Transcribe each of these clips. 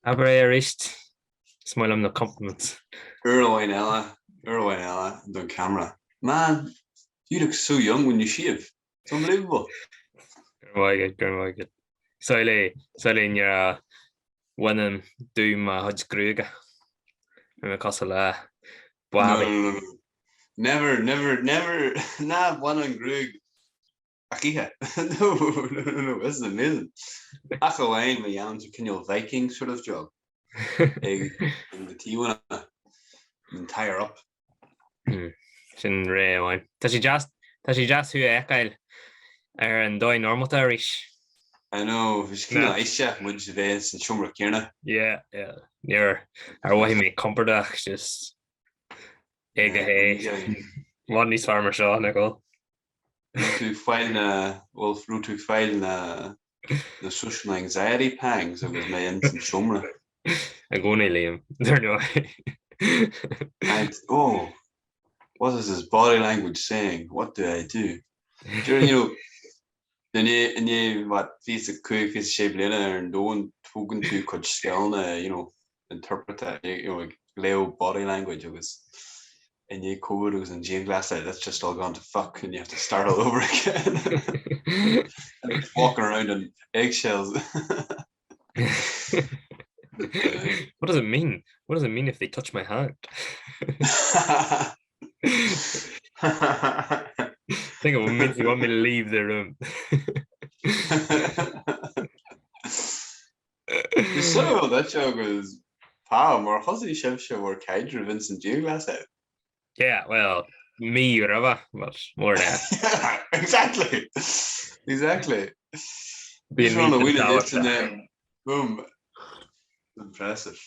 Abair é arís. Is maith liom na compliments. Uair amháin eile, uair amháin eile don camera. Man, you look so young when you shave. It's unbelievable. Go raibh maith agat, go raibh maith agat. Samhlaigh, samhlaigh nuair a bhainim dubh mo chuid gruaige. Beidh mé cosúil le No, Bobby. no, no, no. Never, never, never, ná bain an ghruaig a choíche. No, no, no, no, this is amazing. Ach amháin má dhéanann tú cineál Viking sort of job ag na taobhanna and tie her up. Sin ré amháin. Tá sé deas, tá sé deas thú a fheiceáil ar an dóigh normálta arís. I know, bhí sé cineál aisteach muid a bheith san seomra céanna. Yeah, yeah. Níor, ar mhothaigh mé compordach just é go hé. I bhfad níos fearr mar seo, nach bhfuil? Raibh tú fáil na, bhuel, raibh tú fáil na, na social anxiety pangs agus mé in san seomra. I gcónaí, Liam, dar ndóigh. And, oh, what is his body language saying? What do I do? Do you know, i ndiaidh, i ndiaidh, what, 25, 26 bliana ar an domhan, tógann tú cuid scileanna, you know, interpreta, you know, ag léamh body language agus i ndiaidh Covid agus an dianghlasáil, that's just all gone to fuck and you have to start all over again. And walking around on eggshells. What does it mean? What does it mean if they touch my hand? I think it means you want me to leave the room. Is suimiúil duit agus Pá, mar thosaigh sibhse bhur caidreamh ins an dianghlasáil. Yeah, well, mí roimhe, but more or less. Exactly! Exactly. Bíonn mí den tábhacht and then, boom. Impressive.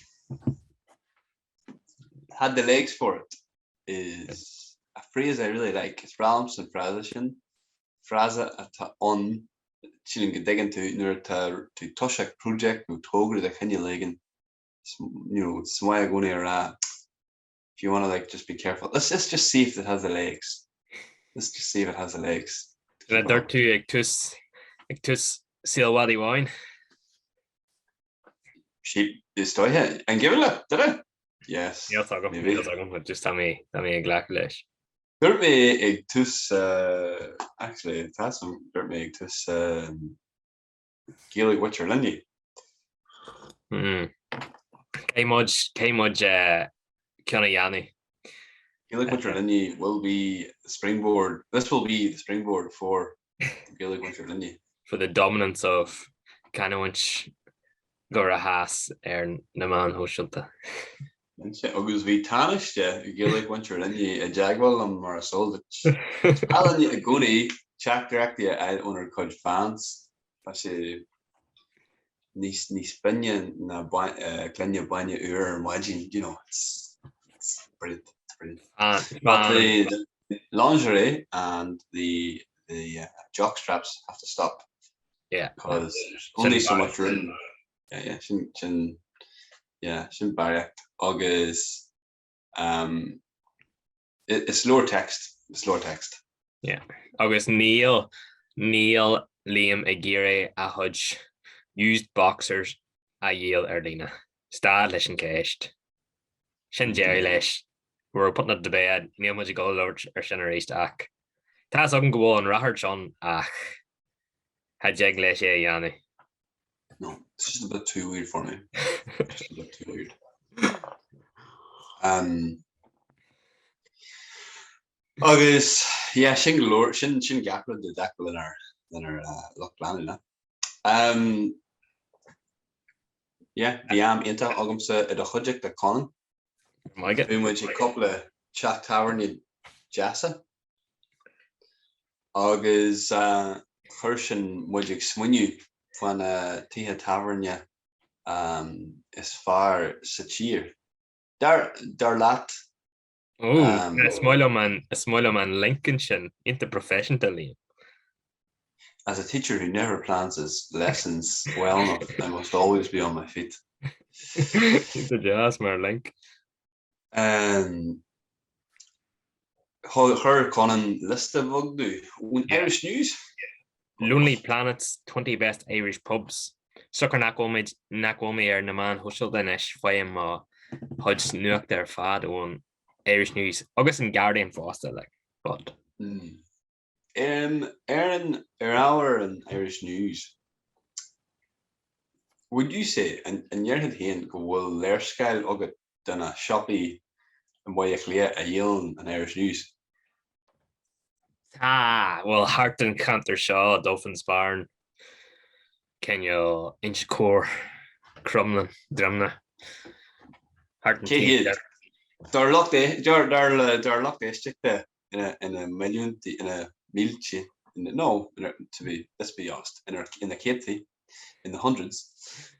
Had the legs for it is a phrase I really like. Is breá liomsa an frása sin. Frása atá ann, sílim go dtuigeann tú, nuair atá tú ag toiseacht project nó togra de chineál éigin, you know, is maith i gcónaí a rá, if you wanna like just be careful, let's let's just see if it has the legs, let's just see if it has the legs. Sin a dúirt tú ag tús ag tús Saol Mhadaidh Bháin? Is dóiche. An cuimhin leat? Did I? Yes. Níl a fhios agam, níl a fhios agam, just tá mé tá mé ag glacadh leis. Dúirt mé ag tús, actually, tá a fhios agam, dúirt mé ag tús Gaeilge Mhuintir Luimnigh. Caithfidh muid, caithfidh muid ceann a dhéanamh. Gaeilge Mhuintir Luimnigh will be the springboard, this will be the springboard for Gaeilge Mhuintir Luimnigh. For the dominance of canúint Dhoire Theas ar na meáin shóisialta. Agus bhí Tánaiste Ghaeilge Mhuintir Luimnigh i dteagmháil liom mar is eol duit. Is breá linn i gcónaí teachtaireachtaí a fháil ónár gcuid fans. Tá sé níos níos binne ná gloine bainne úr ar maidin, you know, it's it's brilliant, it's brilliant. But the lingerie and the the uh, jock straps have to stop. Yeah. Because there's only so much room. Yeah, yeah, sin sin yeah, sin barraíocht agus um, is leor text, is leor text. Yeah. Agus níl níl Liam ag iarraidh a chuid used boxers a dhíol ar líne. Stad leis an ceist. Sin deireadh leis. We're putting it to bed. Níl muid ag dul a labhairt ar sin arís ach tá fhios agam go bhfuil an ráchairt ann ach cha dtig leis é a dhéanamh. No, it's just a bit too weird for me. Just a bit too weird. Um, agus yeah, sin go leor sin sin gach rud i dtaca lenár lenár uh, lucht leanúna. Um, yeah, bhí am iontach agamsa i do chuideachta Conan. Maith Bhí muid ag cúpla teach tábhairne deasa. Agus chuir sin muid ag smaoineamh fá na tithe tábhairne is fearr sa tír. Dar dar leat. Ó, is maith liom an, is maith liom an link ansin, iontach professional, Liam. As a teacher who never plans his lessons well enough, I must always be on my feet. Iontach deas mar link. Chuir Conan liosta bheag dúinn ón Irish News. Lonely Planet's 20 Best Irish Pubs. Siocair nach bhfuil muid, nach bhfuil mé ar na meáin shóisialta anois, faighim mo chuid nuachta ar fad ón Irish News agus an Guardian fosta, like, but. Ar an, ar ábhar an Irish News, would you say, an ndéarfá féin go bhfuil léarscáil agat de na siopaí i mBaile Átha Cliath a dhíolann an Irish News? Tá, bhuel, thart an cheantar seo, Dolphin's Barn, cineál Inse Chór, Crumlin, Drimnagh, thart an Cé taobh hiad? Dár lucht dár le dár lucht éisteachta ina ina milliúntaí, ina mílte, ina no, ina to be, let's be honest, ina ina céadtaí, in the hundreds,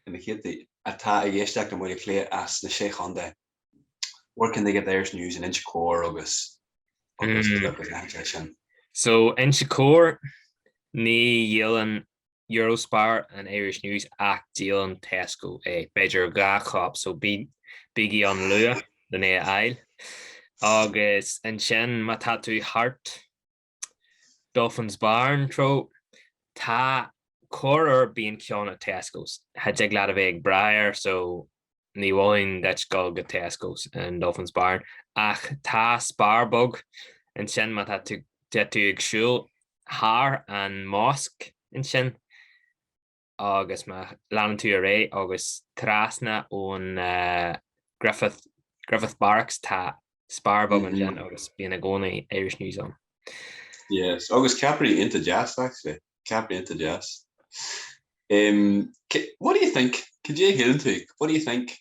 ina céadtaí, atá ag éisteacht i mBaile Átha Cliath as na Sé Chontae. Where can they get the Irish News in Inse Chór agus agus agus na háiteacha sin? So Inse Chór, ní dhíolann Eurospar an Irish News ach díolann Tesco é, b'fhéidir 2 chóip so bígí ann luath len é a fháil. Agus ansin má tá tú thart Dolphin's Barn treo, tá corruair bíonn ceann ag Tesco's. Cha dtig leat a bheith ag brath air so ní mholfainn duit dul go Tesco's in Dolphin's Barn ach tá Spar beag ansin má tá tú tá tú ag siúl thar an mosque ansin agus má leanann tú ar aghaidh agus trasna ón Griffith Griffith Barracks tá Spar beag ansin agus bíonn i gcónaí Irish News ann. Yes, agus ceapairí iontach deas actually. Ceapairí iontach deas. Um, what do you think? Cad é a shíleann tú? What do you think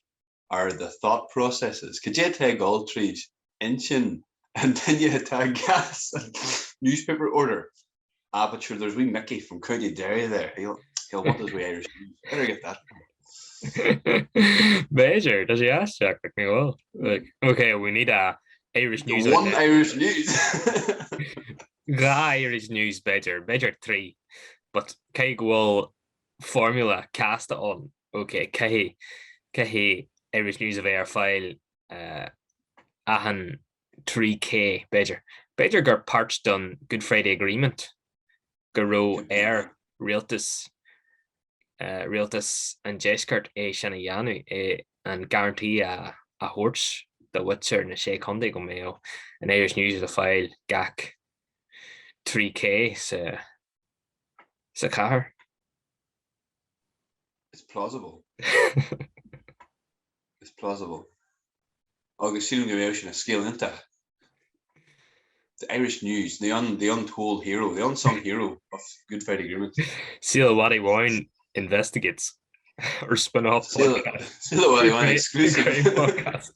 are the thought processes? Cad é atá ag dul tríd intinn an duine atá i gceannas an newspaper order? Ah, but sure, there's wee Mickey from County Derry there. He'll, he'll want his wee Irish news. Better get that. B'fhéidir, tá sé aisteach, like, ní bhfuil. Like, okay, we need a Irish news. One Irish news. 2 Irish News b'fhéidir, b'fhéidir 3, but cé go bhfuil formula casta ann, ok, caithfidh, caithfidh Irish News a bheith ar fáil achan 3K b'fhéidir. B'fhéidir gur páirt don Good Friday Agreement go raibh ar rialtas, rialtas an deiscirt é sin a dhéanamh, é an guarantee a thabhairt do mhuintir na Sé Chontae go mbeadh an Irish News le fáil gach 3K sa sa chathair. It's plausible. It's plausible. Agus sílim go mbeadh sin ina scéal iontach. The Irish News, the un, the untold hero, the unsung hero of Good Friday Agreement. Saol Mhattie Mháin investigates or spin-off podcast. Saol Mhattie Mháin exclusive. podcast.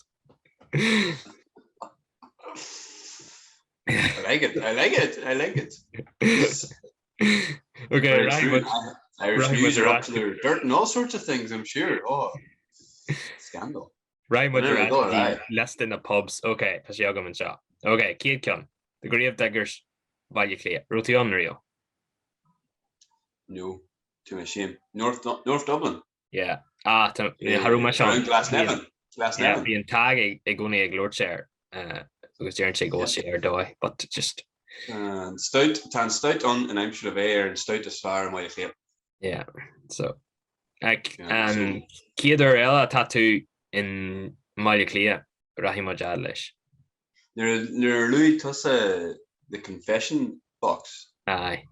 I like it, I like it, I like it. Okay, right, but Irish News are up to their dirt and all sorts of things, I'm sure. Oh, scandal. Raghaidh muid ar ais go dtí liosta na pubs. Ok, tá sé agam anseo. Ok, chéad ceann. The Gravediggers, Baile Átha Cliath. Raibh tú ann riamh? No, to my shame. North, North Dublin? Yeah. Ah, tá, cha raibh mise ann. Glasnevin. Glasnevin. Bíonn Tadhg i gcónaí ag labhairt air agus deireann sé go bhfuil sé ar dóigh, but just. An stout, tá an stout ann in aimsir a bheith ar an stout is fearr i mBaile Átha Cliath. Yeah, so. An chéad uair eile atá tú i mBaile Átha Cliath, rachaidh muid fhad leis. Nuair a luaigh tusa The Confession Box, Aye.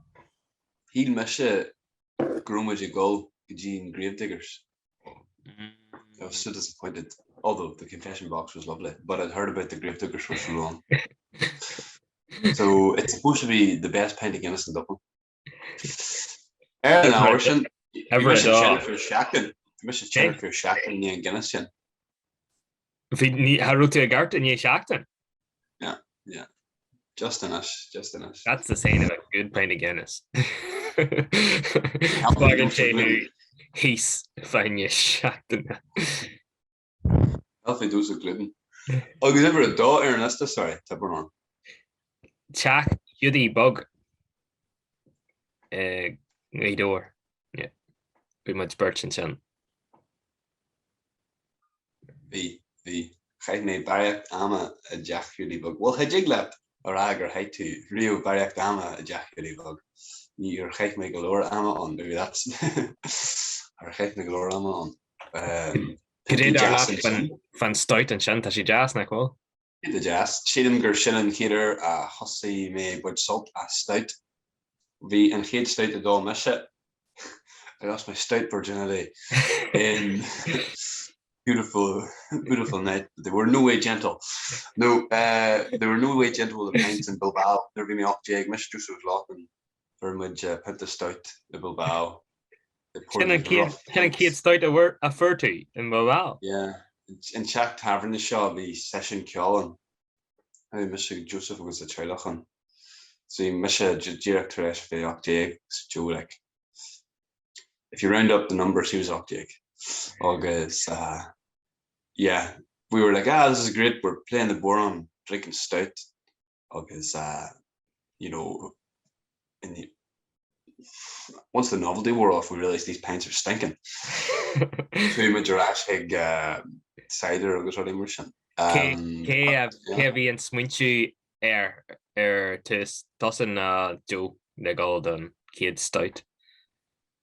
shíl mise go raibh muid ag dul go dtí an Gravediggers. I was so disappointed, although The Confession Box was lovely, but I'd heard about the Gravediggers for so long. So it's supposed to be the best pint of Guinness in Dublin. Ar an ábhar sin, bhí mise tinn faoi seachtain, bhí mise tinn faoi seachtain i ndiaidh an Guinness sin. Bhí, ní, cha raibh tú i gceart i ndiaidh seachtain? Yeah, yeah. Just anois, just anois. That's the sign of a good pint of Guinness. Fágann sé thú thíos fá choinne seachtaine. Healthy dose of gluten. Agus uimhir a dó ar an liosta, sorry, tá brón orm. Teach Hiúdaí Beag i nGaoth Dobhair. Yeah. Bhí muid beirt ansin. Bhí, bhí. Chaith mé barraíocht ama i dTeach Hiúdaí Beag. Bhuel, cha dtig leat a rá gur chaith tú riamh barraíocht ama i dTeach Hiúdaí Beag. Níor chaith mé go leor ama ann, maybe that's. Ar chaith mé go leor ama ann. Cad é dar leat fán stout ansin? Tá sé deas, nach bhfuil? Iontach deas. Sílim gur sin an chéad uair a thosaigh mé ag baint sult as stout. Bhí an chéad stout a d'ól mise, I lost my stout virginity in beautiful, beautiful night. They were no way gentle. No, uh, they were no way gentle with the pints in Bilbao. Nuair bhí mé 18, mise Joseph Loughlin, fuair muid uh, pionta stout i Bilbao. Sin an chéad stout a fuair tú i mBilbao? Yeah. An teach tábhairne seo bhí seisiún ceoil ann. Bhí mise Joseph agus a teaghlach ann. So bhí mise díreach tar éis bheith 18 so Joe like if you round up the numbers he was 18 agus uh, yeah we were like ah this is great we're playing the bodhrán drinking stout agus uh, you know in the once the novelty wore off we realised these pints are stinking. Chuaigh muid ar ais chuig uh, cider agus rudaí mar sin. Um, Cé a bhí an smaointiú air ar tús tusa nó Joe le dul don chéad stout?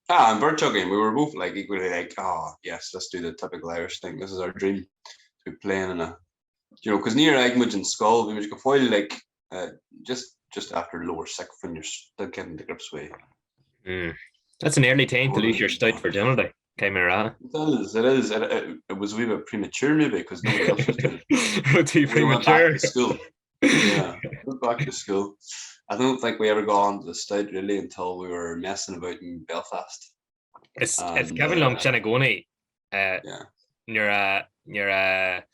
Ah, an bheirt againn, we were both like equally like, oh yes, let's do the typical Irish thing, this is our dream to be playing in a you know, cos níor fhág muid an scoil, bhí muid go fóill like uh, just just after lower sixth when you're still getting to grips with. Mm. That's an early time to lose your stout virginity, caithfidh mé a rá. It is, it is. It, it, it was a wee bit premature maybe because nobody else was doing it. Too We went back premature. to school. Yeah, went back to school. I don't think we ever got onto the stout really until we were messing about in Belfast. Is is cuimhin liom sin i gcónaí nuair a nuair a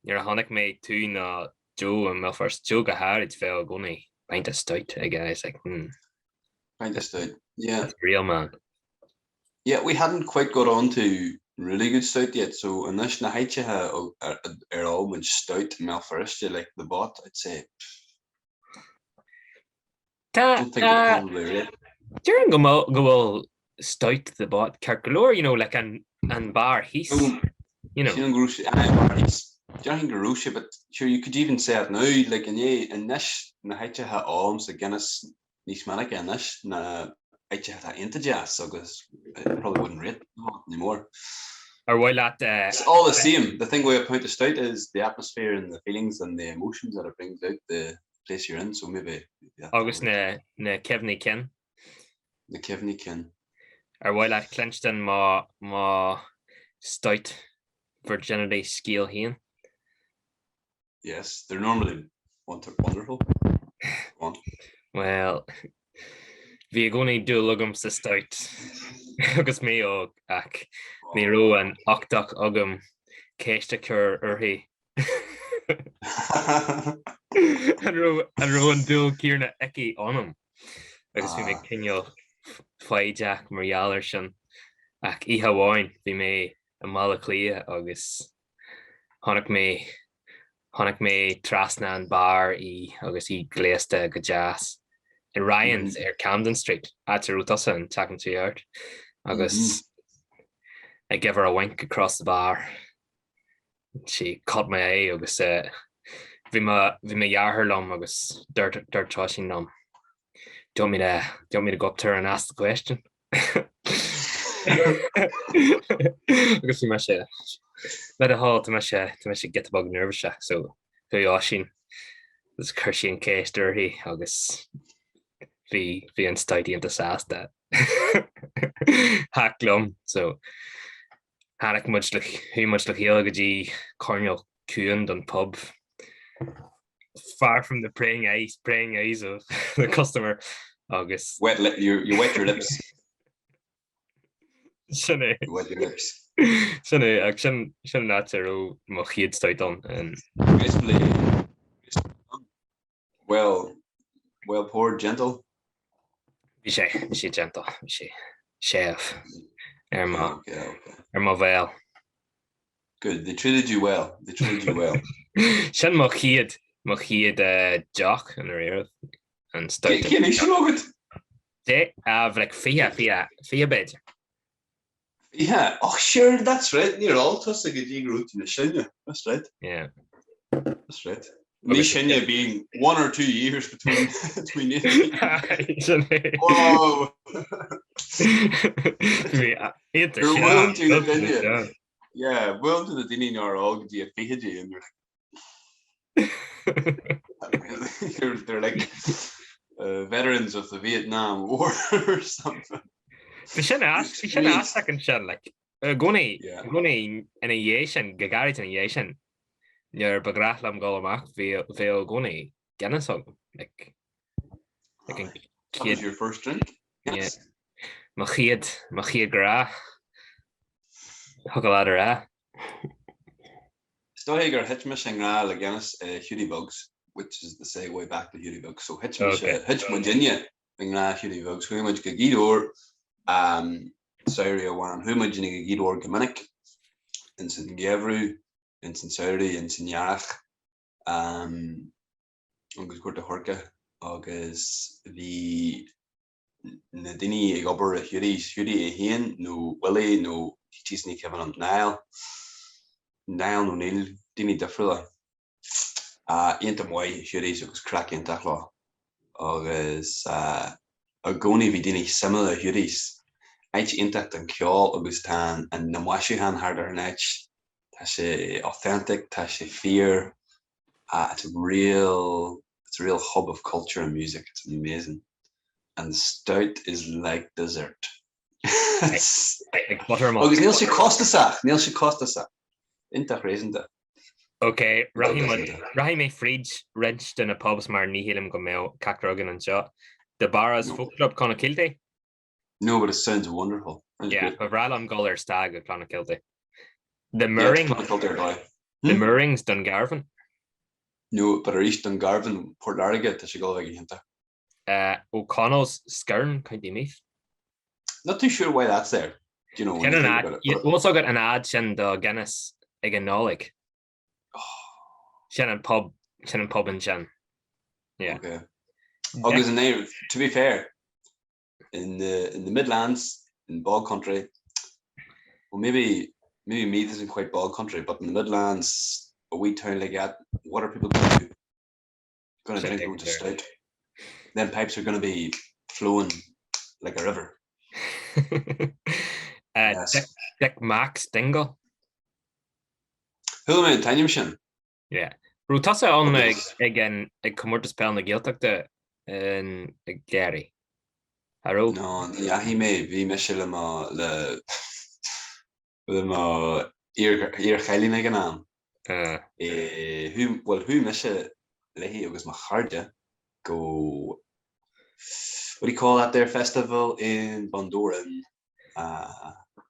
nuair a chonaic mé tú nó Joe i mBéal Feirste, Joe go háirid bheadh i gcónaí pint of stout aige, I was like hmm. Pint of stout, yeah. That's a real man. Yeah, we hadn't quite got on to really good stout yet, so anois na háiteacha ar ól muid stout i Mbéal Feirste, like the Bot, I'd say Tá, déarfainn go bhfuil stout The Bot ceart go leor, you know, like an an bar thíos, you know. Sílim go raibh sé, aye, an bar thíos. Déarfainn go raibh sé, but sure, you could even say it now, like inné, anois na háiteacha a ólaimse Guinness níos minice anois ná áiteacha atá iontach deas agus I probably wouldn't rate The Bot anymore. Ar mhaith leat It's all the same, the thing with a pint of stout is the atmosphere and the feelings and the emotions that it brings out, the place you're in, so maybe Agus na na cuimhní cinn. Na cuimhní cinn. Ar mhaith leat cluinstin mo mo stout virginity scéal féin? Yes, they're normally wonderful. Go on. Well, bhí i gcónaí dúil agam sa stout agus mé óg ach ní raibh an uchtach agam ceist a chur uirthi An raibh an raibh an dúil céanna aici ionam agus bhí mé cineál foighdeach mar gheall air sin. Ach oíche amháin bhí mé i mBaile Átha Cliath agus chonaic mé chonaic mé trasna an beár í agus í gléasta go deas i Ryan's ar Camden Street, áit a raibh tusa an tseachtain seo thart, agus I gave her a wink across the bar. She caught my eye agus bhí mo bhí mo dheartháir liom agus dúirt dúirt Oisín liom Do you want me to do you want me to go up to her and ask the question? Agus bhí mise le do thoil tá mise tá mise giota beag neirbhíseach so chuaigh Oisín agus chuir sé an ceist uirthi agus bhí bhí an stout iontach sásta theacht liom so Tháinig muid le, chuaigh muid le chéile go dtí coirnéal ciúin den pub. Far from the praying eyes, praying eyes of the customer agus. Wet lip, you, you wet your lips. Sin é. You wet your lips. Sin é, ach sin, sin an áit a raibh mo chéad stout ann. Gracefully, Well, well poured, gentle. Bhí sé, bhí sé gentle, bhí sé séimh ar mo, okay, okay. ar mo bhéal. Good, they treated you well, they treated you well. Sin mo chéad, mo chéad uh, deoch i ndáiríre an stout. Cén aois a raibh agat? Dé, a bhí like 20, 20, 20 b'fhéidir. Yeah, oh sure, that's right, níor ól tusa go dtí go raibh tú níos sine, that's right. Yeah. That's right. Níos sine being one or two years between between Sin é. Whoa! Bhí iontach Gur sea. bhuail tú na duine. Yeah, bhuail tú na daoine nár fhág go dtí a fichidí and they're like they're like uh, veterans of the Vietnam War or something. Bhí sin as, bhí sin as ansin, like, I gcónaí, Yeah. i gcónaí ina dhiaidh sin, go gairid ina dhiaidh sin, nuair ba ghnách liom dul amach, bhí, bheadh i gcónaí Guinness agam, like, like an That was chéad, your first drink? yeah, Yes. mo chéad, mo chéad ghrá, thug a lad a rá. Is dóigh gur thit mise i ngrá le Guinness i Hughie Bheag's, which is the segue back to Hughie Bheag's. So thit mise, Okay. thit muidinne i ngrá Hughie Bheag's. Chuaigh muid go Gaoth Dobhair, um, samhradh amháin. Chuaigh muidinne go Gaoth Dobhair go minic, ins an gheimhreadh, ins an samhradh, ins an earrach, um, agus Gort a' Choirce agus bhí na daoine ag obair i Hughie's, Hughie é féin nó Willie nó jeez ní cuimhin liom, Niall, Niall nó Neil, daoine difriúla. Iontach maith i Hughie's agus craic iontach leo agus i gcónaí bhí daoine suimiúla i Hughie's. Áit iontach don cheol agus tá na maisiúcháin thart ar an áit, tá sé authentic, tá sé fíor, it's a real, it's a real hub of culture and music, it's amazing. And the stout is like dessert. Like buttermilk. Agus níl sé costasach, níl sé costasach. Iontach réasúnta. Ok, rachaidh muid, rachaidh mé fríd roinnt de na pubs mar ní shílim go mbeadh ceachtar againn anseo. The Barras Folk Club Clonakilty? No, but it sounds wonderful. Sounds Yeah, great. ba bhreá liom dul ar stag go Clonakilty. The Yeah, Mooring, Clonakilty ar dóigh. The Moorings Dungarvan? No, but arís Dungarvan, Port Láirge, tá sé ag dul a bheith go hiontach. O'Connell's Skerne, County Meath. Not too sure why that's there, do you know, when you think about it. Bhfuil fhios agat an ad sin do Guinness ag an Nollaig? Sin an pub, sin an pub ansin. Yeah. Okay. Agus in aon, to be fair, in the, in the Midlands, in bog country, well maybe, maybe Meath isn't quite bog country, but in the Midlands, a wee town like that, what are people going to do? Gonna drink loads of stout. Then pipes are gonna be flowing like a river. Uh, Dick, Dick Mack's Dingle. Chuala mé an t-ainm sin. Yeah. Raibh tusa ann ag ag an ag comórtas peil na Gaeltachta in i gCiarraí? An raibh? No, ní dheachaigh mé, bhí mise le mo le Le mo iar-chailín ag an am. Bhuel, chuaigh mise léi agus mo chairde go, what do you call that there festival in Bundoran?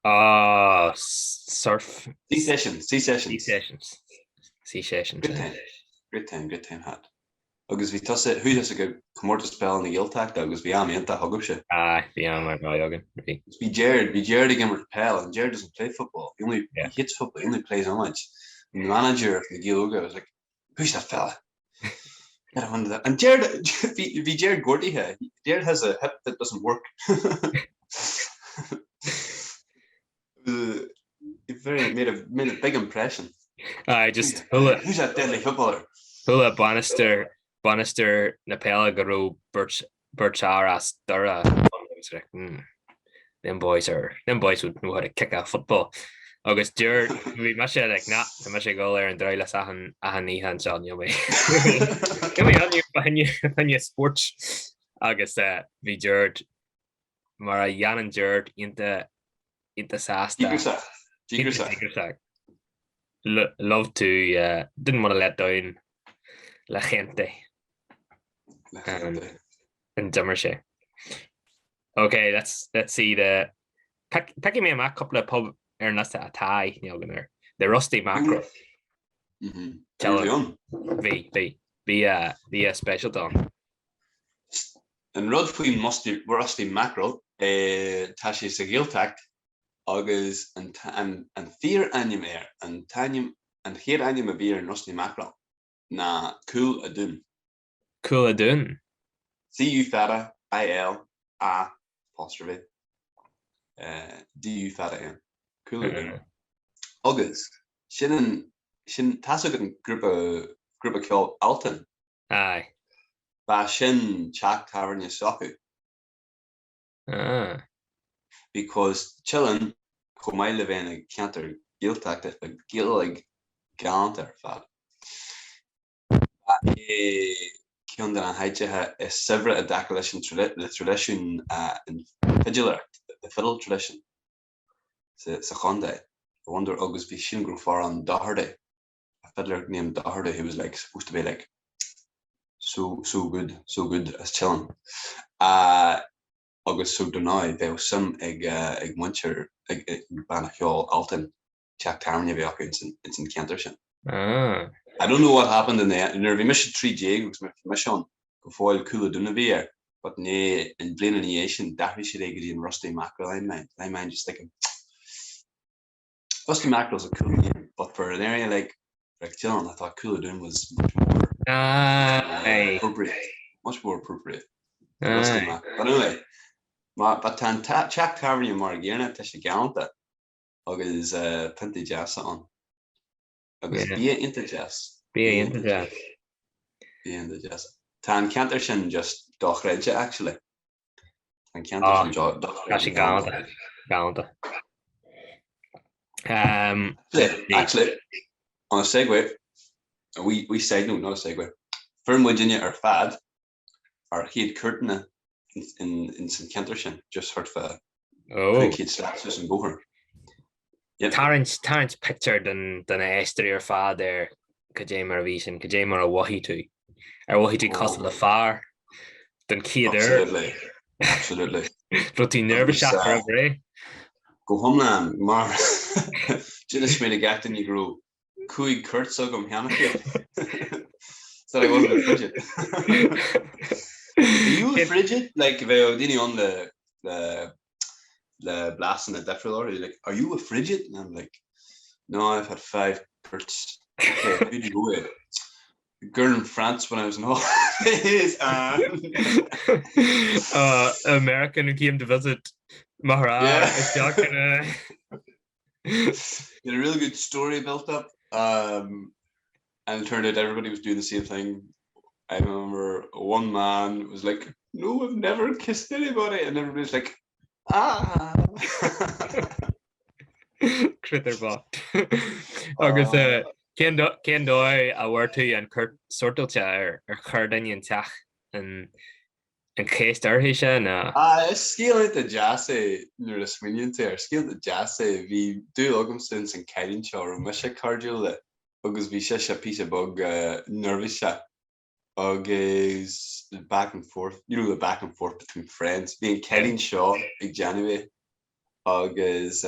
Ah, surf. Sea Sessions, Sea Sessions. Sea Sessions. Sea Sessions. Great time, great time, great time had. Agus bhí tusa, chuaigh tusa go Comórtas Peile na Gaeltachta agus bhí am iontach agaibhse. Aye, bhí am ar dóigh againn, bhí. Bhí Gerard, bhí Gerard ag imirt peil and Gerard doesn't play football, he only, he hates football, he only plays iomáint. And the manager of na Gaeil Óga was like, who's that fella? Get him under that. And Gerard, bhí, bhí Gerard gortaithe, Gerard has a hip that doesn't work. It very made a made a big impression. Aye, just chuala. Who's that deadly footballer? Chuala bainisteoir bainisteoir na peile go raibh beirt beirt fhear as Doire ann agus like, hmm, them boys are them boys would know how to kick a football. Agus deir bhí mise like, nah, tá mise ag dul ar an drighlas achan achan oíche anseo níl mé. Níl mé ann fá choinne fá choinne spóirt agus eh, bhí Gerard mar a dhéanann Gerard iontach iontach sásta. Díograiseach. Díograiseach. Díograiseach. Love to, uh, didn't want to let down la gente. La gente. Um, d'imir sé. Okay, let's, let's see the Piocfaidh mé amach cúpla pub ar an liosta atá aithne agam air. The Rusty Mackerel. Mm-hmm. Bhí, bhí, bhí, uh, bhí a special ann. An rud faoin Rusty Mackerel, tá sé sa Ghaeltacht agus an fíor-ainm air, an t-ainm, an chéad ainm a bhí ar an Rusty Mackerel ná Cúl a' Dúin. Cúl a' Dúin? C U fada I L A apostrophe D U fada N. Cúl a' Dúin. Agus sin an, sin, tá's agat an grúpa. grúpa ceoil Altan. Aye. Ba sin teach tábhairne s'acu. Ah. Because Teileann, chomh maith le bheith ina ceantar Gaeltachta, tá Gaeilge galánta ar fad. Ba é ceann de na háiteacha is saibhre i dtaca leis an le traidisiún an fidiléireacht, the fiddle tradition, sa chontae. I wonder agus bhí sin go raibh fear ann Doherty, a fiddler named Doherty who was like supposed to be like so so good, so good as Teileann. Agus so dar ndóigh bheadh suim ag ag muintir ag banna cheoil Altan teach tábhairne a bheith acu ins an ceantar sin. Ah. I don't know what happened in the end, nuair a bhí mise 13 agus bhí mise ann go fóill Cúl an Dúin a bhí air, but né an bhliain ina dhiaidh sin d'athraigh siad é go dtí an Rusty Mackerel I mind, I mind just thinking Rusty Mackerel's a cool name, but for an area like like Teileann, I thought Cúl an Dúin was much more Aye. appropriate, much more appropriate. Rusty Aye. Mackerel. But anyway, má but tá an teach tábhairne mar an gcéanna, tá sé galánta. agus piontaí deasa ann. Agus bia iontach deas. Bia iontach deas. Bia iontach deas. Tá an ceantar sin just dochreidte actually. Tá an ceantar sin dochreidte. Tá sé galánta. Galánta. Um, actually, on a segue, a wee, wee side note, not a segue, fuair muidinne ar fad ár chéad cuairteanna ins an cheantar sin, just thart fá 500 slat suas an bóthar. Tarraingt, tarraingt pictiúr don, do na éisteoirí ar fad ar cad é mar a bhí sin, cad é mar a mhothaigh tú. Ar mhothaigh tú cosúil le fear don chéad uair? Absolutely, absolutely. Raibh tú neirbhíseach roimh ré? Go hiomlán, mar d'inis mé do gach duine go raibh 5 cuairt agam cheana féin. So I wasn't a fidget. Are you a fidget? Like bheadh daoine ann le le le blasanna difriúla orthu. Like, are you a fidget? And I'm like, no, I've had five cuairts. Okay, who do you go with? A girl in France when I was in holidays. And... uh, American who came to visit Mahara. Yeah. Had a really good story built up um, and it turned out everybody was doing the same thing. I remember one man was like, no, I've never kissed anybody. And everybody's like, ah! Critter bocht. Agus uh, cén dóigh a bhfuair tú an cuairt sortáilte ar ar chuir duine an teach an An cheist uirthi sin ná. Ah, is scéal iontach deas é nuair a smaoiníonn tú air. Scéal iontach deas é. Bhí dúil agamsa ins an cailín seo a raibh mise cairdiúil le agus bhí sise píosa beag neirbhíseach agus the back and forth, you know the back and forth between friends. Bhí an cailín seo ag déanamh é agus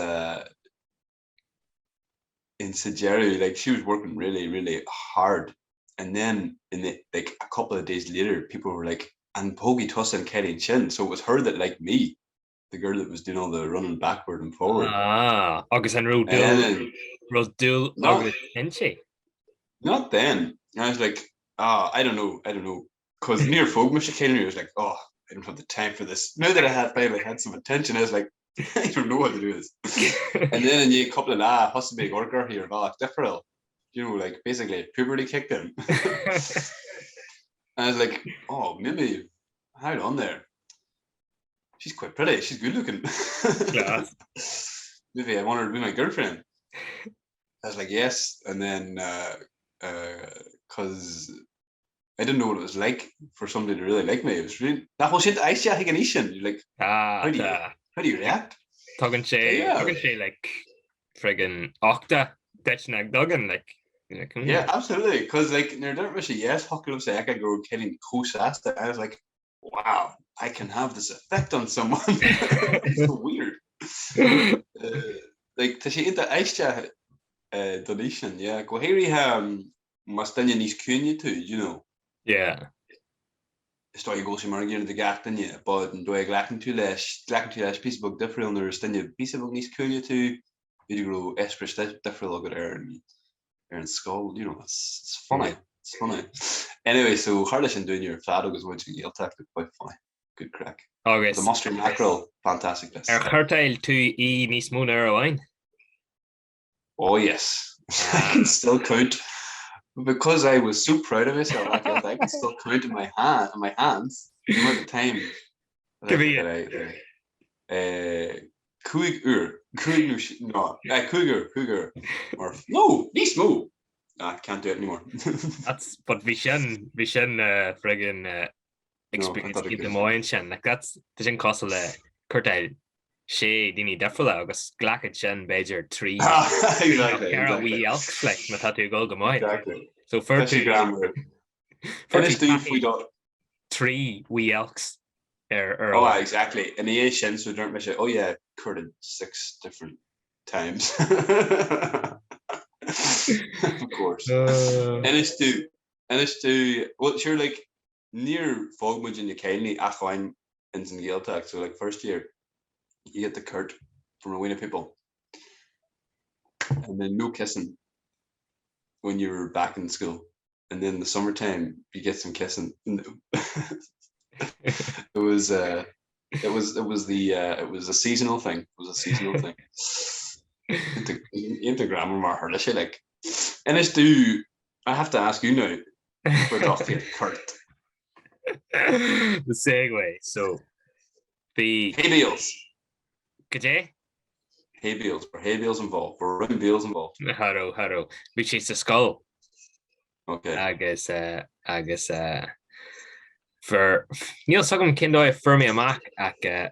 in sa deireadh, like she was working really, really hard and then in the, like a couple of days later people were like an bpógfaidh tusa an cailín sin? So it was her that liked me, the girl that was doing all the running backward and forward. Ah, agus an raibh dúil, raibh dúil agat inti? Not then. I was like, ah, I don't know, I don't know. Cos níor phóg mise cailín, I was like, oh, I don't have the time for this. Now that I had finally had some attention, I was like, I don't know how to do this. And then i ndiaidh cúpla lá thosaigh mé ag amharc uirthi ar bhealach difriúil. You know, like basically puberty kicked in. And I was like, oh, maybe, hold on there. She's quite pretty, she's good looking. Class. Maybe I want her to be my girlfriend. I was like, yes. And then, uh, uh, cause I didn't know what it was like for somebody to really like me. It was really, nach bhfuil sin aisteach ag an aois sin? You're like, Ah, how do you, tá. how do you react? Tugann sé, Yeah. tugann sé like friggin uchta duit nach dtugann like, you're like, hmm. Yeah, absolutely. Because like nuair a dúirt mise yes, thiocfadh liomsa a fheiceáil go raibh an cailín chomh sásta. I was like, wow, I can have this effect on someone. It's so weird. Uh, like tá sé iontach aisteach uh, don aois sin, yeah. Go háirithe um, Más duine níos ciúine tú, you know. Yeah. Is dóigh go bhfuil sé mar an gcéanna do gach duine, but an dóigh a ghlacann tú leis, glacann tú leis píosa beag difriúil nuair is duine píosa beag níos ciúine tú, b'fhéidir go raibh eispéireas difriúil agat ar an, ar an scoil, you know, it's, it's funny, it's funny. Anyway, so tharla sin dúinne ar fad agus muid sa Ghaeltacht, quite funny, good craic. Agus. The Musty Mackerel, fantastic place. Ar chuirteáil tú í níos mó ná uair amháin? Oh yes, I can still count. But because I was so proud of myself, I felt I could still count in my hand, in my hands, the amount of time Go bhí Eh, Cúig uair, cúig nó sé, no, eh, cúig uair, cúig uair. Or, no, níos mó! Ah, can't do it anymore. That's, but bhí sin, bhí sin uh, friggin uh, experience iontach maith ansin. Like that's, tá sin cosúil le cúirteáil sé daoine difriúla agus glacann sin b'fhéidir trí Exactly, ceithre wee elks like má tá tú ag dul go maith. Exactly. So fuair Tá sé tú greannmhar. fuair Inis tú domh faoi do trí wee elks ar ar Oh, amháin. exactly. Ina dhiaidh sin, so dúirt mise, oh yeah, courted six different times. Of course. Inis domh, inis domh, well, sure, like, níor phóg muid na cailíní ach amháin ins an Ghaeltacht, so like first year you get the curt from Rowena people and then no kissing when you were back in school and then the summertime you get some kissing. It was uh, it was it was the uh, it was a seasonal thing. It was a seasonal thing. Iontach greannmhar mar tharla sé like. Inis domh I have to ask you now for Dr. Kurt. The segue so bhí Hay bales. Cad é? Hay bales, were hay bales involved, were round bales involved? Cha raibh, cha raibh. Bhí sé sa scoil. Okay. Agus eh, agus eh, fuair, níl 's agam cén dóigh a fuair mé amach ach eh,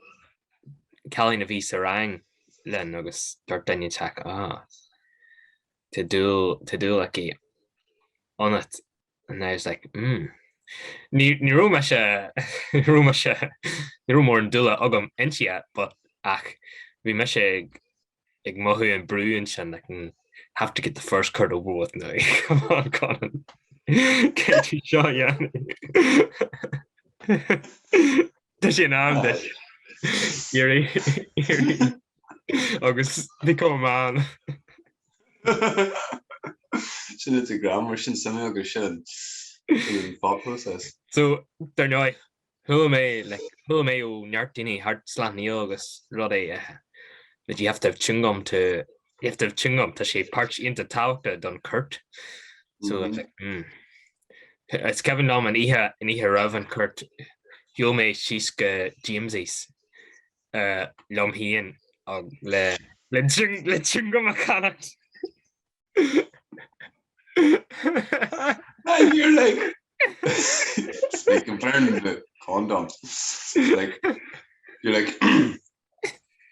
cailín a bhí sa rang linn agus dúirt duine inteacht, ah, tá dúil, tá dúil aici ionat and I was like, mm. Ní, ní raibh mise, ní raibh mise, ní raibh mórán dúile agam inti but ach bhí mise ag, ag mothú an brú ansin like, mm, have to get the first curt over with now. Come on, Conan. Caithfidh tú seo a dhéanamh. Tá sé in am duit. Éirí, éirí agus become a man. Sin iontach greannmhar, sin suimiúil agus sin an sin an thought process. So, dar ndóigh, chuala mé, like, chuala mé ó neart daoine thart Sleacht Néill agus rudaí eh, that you have to have chewing gum to, you have to have chewing gum, tá sé páirt iontach tábhachtach don curt. So, I was like, mm. Is cuimhin liom an oíche, an oíche roimh an curt, shiúil mé síos go James's liom féin le le chewing gum a cheannacht. And you're like, like comparing the condoms. Like, you're like,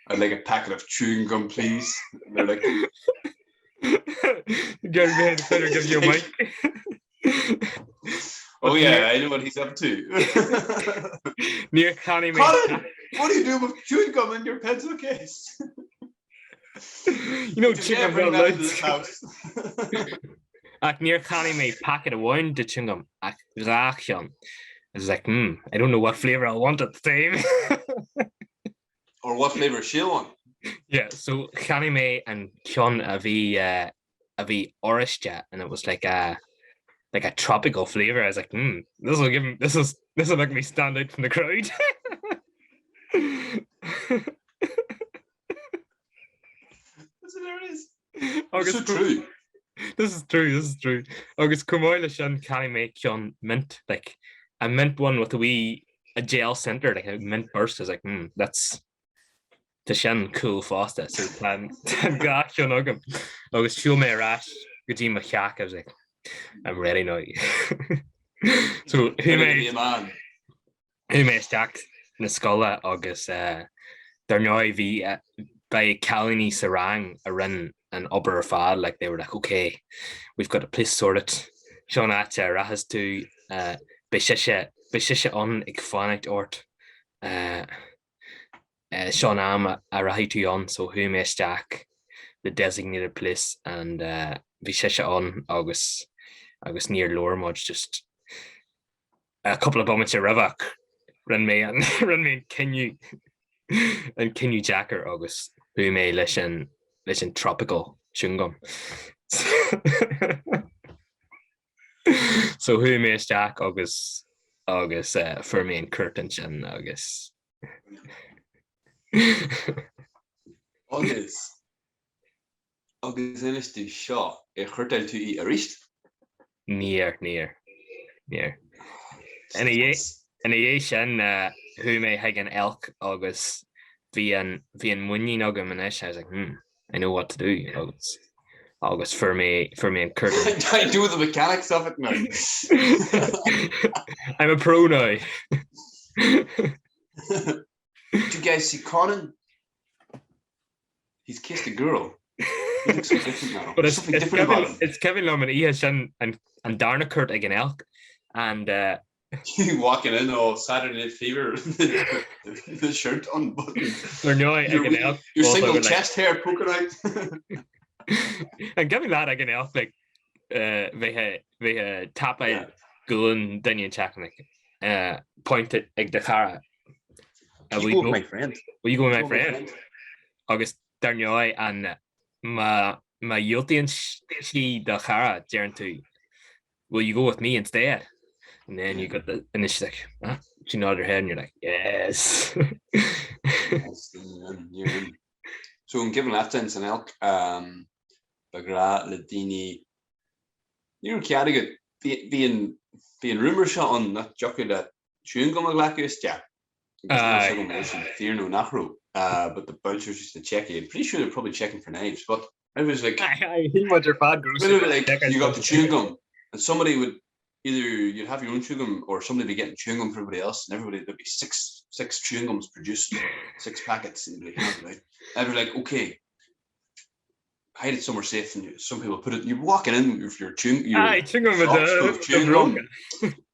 I'd like a packet of chewing gum, please. And they're like, Get behind the better give you a mic. Oh yeah, I know what he's up to. Níor cheannaigh mé. Colin, what are you doing with chewing gum in your pencil case? You know, chewing gum got loads. Ach níor cheannaigh mé packet amháin de chewing gum ach dhá cheann. I was like, hmm, I don't know what flavour I'll want at the time. Or what flavour she'll want. Yeah, so cheannaigh mé an ceann a bhí uh, a bhí oráiste and it was like a like a tropical flavour. I was like, hmm, this will give this is this will make me stand out from the crowd. That's hilarious. Agus so true. This is true, this is true. Agus chomh maith leis sin cheannaigh mé ceann mint, like a mint one with a wee a gel centre, like a mint burst. I was like, hmm, that's Tá sin cool fosta, so tá an dhá cheann agam. Agus shiúil mé ar ais go dtí mo theach, I was like, I'm ready now. So chuaigh mé chuaigh mé isteach na scoile agus eh, dar ndóigh bhí eh, beidh cailíní sa rang a rinne an obair ar fad, like they were like, okay, we've got a place sorted. Seo an áit a rachas tú, eh, beidh sise beidh sise ann ag fanacht ort. Eh, Seo an am a rachaidh tú ann so chuaigh mé isteach the designated place and bhí sise ann agus agus níor labhair muid just a cúpla bomaite roimhe ach rinne mé an rinne mé an cinneadh an cinneadh deacair agus chuaigh mé leis an leis an tropical chewing gum. So chuaigh mé isteach agus agus fuair mé an curt ansin agus Agus agus inis domh seo, ar chuirteáil tú í arís? Níor, níor, níor. Ina dhiaidh sin, chuaigh mé chuig an Elk agus bhí an, bhí an muinín agam anois, I was like, hmm, I know what to do agus, agus fuair mé, fuair mé an cúirt. I do the mechanics of it now. I'm a pro now. Did you guys see Conan? He's kissed a girl. He looks so different now. But it's, it's, different Kevin, it's cuimhin liom an oíche sin an, an darna cuairt ag an Elk and uh, You walking in all Saturday Night Fever the, the shirt unbuttoned. Ar ndóigh ag an Elk. Your single chest hair poking out. An cuimhin leat ag an Elk like uh, bheith bheith tapáil glún duine inteacht like uh, pointed ag do chara. Will you go with my friend? Will you go with my friend? Agus dar ndóigh an má má dhiúltaíonn sí do chara deireann tú Will you go with me instead? And then you got the and then she's like ah, she nodded her head and you're like yes. Yes, you're in, you're in. So an cuimhin leat in san Elk um, ba ghnách le daoine ní raibh cead agat bhí an bhí an rumour seo ann nach dtiocfadh leat chewing gum a ghlacadh isteach. Agus sin fíor nó nach raibh. But the bouncers used to check you. I'm pretty sure they're probably checking for knives, but I was like Shíl muid ar fad go raibh like you got the chewing gum and somebody would either you'd have your own chewing gum or somebody would be getting chewing gum for everybody else and everybody there'd be six six chewing gums produced, six packets and you'd be like, right. I'd be like, okay, hide it somewhere safe and some people put it you're walking in with your chewing your Aye, chewing gum with the, chewing gum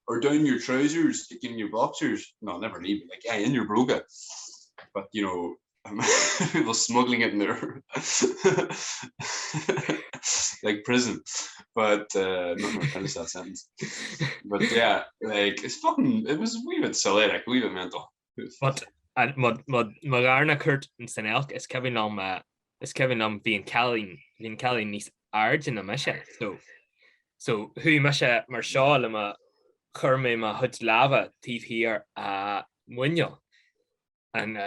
or down your trousers in your boxers no never leave like yeah, in your broga but you know people smuggling it in their like prison but uh, not gonna finish that sentence but yeah like it's fucking it was a wee bit silly like a wee bit mental But mo dharna cuairt in san Elk is cuimhin liom is cuimhin liom bhí an cailín bhí an cailín níos airde ná mise so so shuigh mise mar seo le mo chuir mé mo chuid lámha taobh thiar a muineál and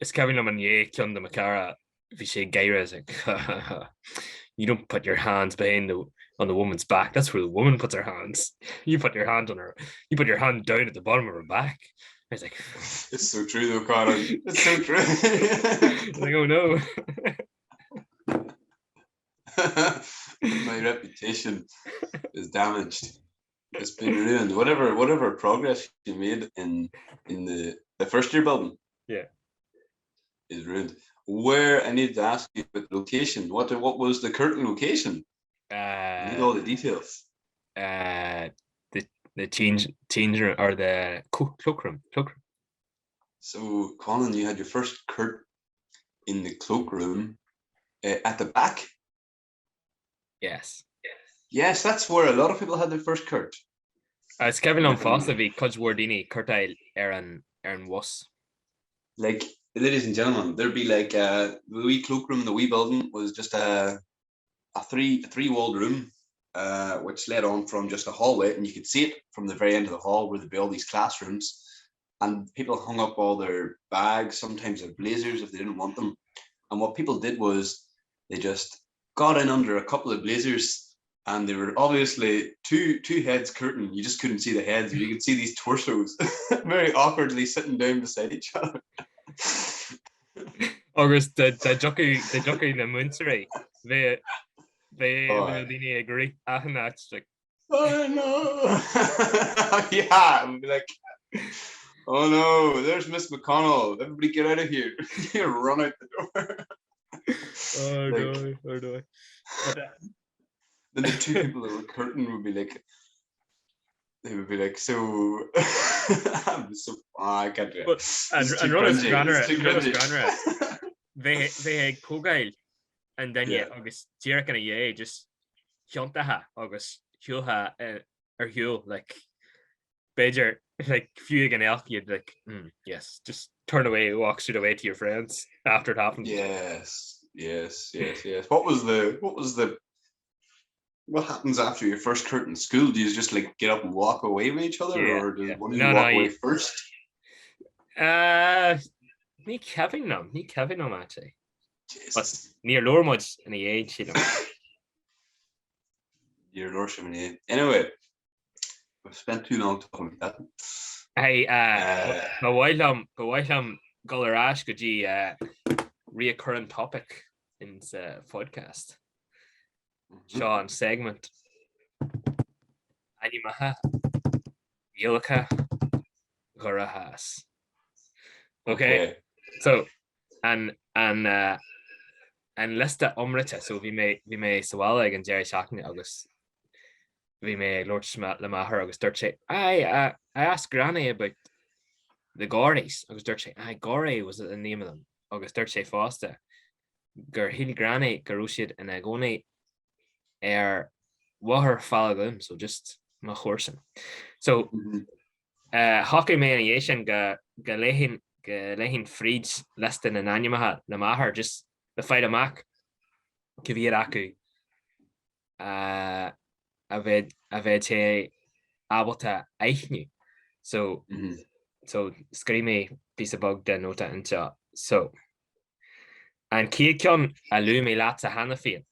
is cuimhin liom i ndiaidh ceann de mo chara bhí sé ag gáire is like you don't put your hands behind the on the woman's back that's where the woman puts her hands you put your hand on her you put your hand down at the bottom of her back I was like it's so true though Colin it's so true like oh no my reputation is damaged it's been ruined whatever whatever progress you made in in the the first year building yeah is ruined. Where I need to ask you about the location. What what was the curtain location? Uh, need all the details. Uh, the the change change room or the cloakroom cloakroom. So Colin, you had your first curt in the cloakroom uh, at the back. Yes. Yes, that's where a lot of people had their first curt. Is cuimhin liom fosta bhí cuid mhór daoine curtáil ar an ar an bhus. Like, ladies and gentlemen, there'd be like uh, the wee cloakroom in the wee building was just a a three a three-walled room uh, which led on from just a hallway and you could see it from the very end of the hall where there'd be all these classrooms and people hung up all their bags, sometimes their blazers if they didn't want them. And what people did was they just got in under a couple of blazers and they were obviously two two heads curtain. You just couldn't see the heads, but you could see these torsos very awkwardly sitting down beside each other. Agus dá dtiocfadh na múinteoirí bheadh daoine ag rith achan áit like. Oh no! Yeah, we'd be like, oh no, there's Miss McConnell. Everybody get out of here. You run out the door. Oh no, oh no. Then the two people that were curtain would be like, they would be like, so, I'm so, oh, I can't do it. But, and, and rud is greannmhaire, bheith ag pógáil an duine agus díreach ina dhiaidh just thiontófá agus shiúlfá ar shiúl like b'fhéidir like fiú ag an Elk you'd like mm, yes just turn away walk straight away to your friends after it happened. Yes, yes, yes, yes. What was the what was the what happens after your first curtain school? Do you just like get up and walk away with each other yeah, or does yeah. one of you No, walk no, away you, first? Uh, ní cuimhin liom, ní cuimhin liom actually. Jesus. But níor labhair muid ina dhiaidh sílim. Níor labhair sé inné. Anyway, we've spent too long talking about that. Hey, ba mhaith liom, ba mhaith liom dul ar ais go dtí reoccurring topic in sa phodcast. Seo an segment. Ainmneacha Gaelacha Dhoire Theas. Ok, so an an an liosta iomráite, so bhí mé bhí mé sa bhaile ag an deireadh seachtaine agus bhí mé ag labhairt le m'athair agus dúirt sé I uh, I asked Granny about the Gorrys agus dúirt sé aye Gorry was the name of them agus dúirt sé fosta gur shíl Granny go raibh siad ina gcónaí ar Bhóthar Falla Glúin, so just mo chomharsan. So shocraigh mé ina dhiaidh sin go go léifinn go léifinn fríd liosta na n-ainmneacha le m'athair just le fáil amach cé mhéad acu a bheadh a bheadh sé ábalta aithniú. So so scríobh mé píosa beag de nóta anseo. So an chéad ceann a luaigh mé leatsa cheana féin,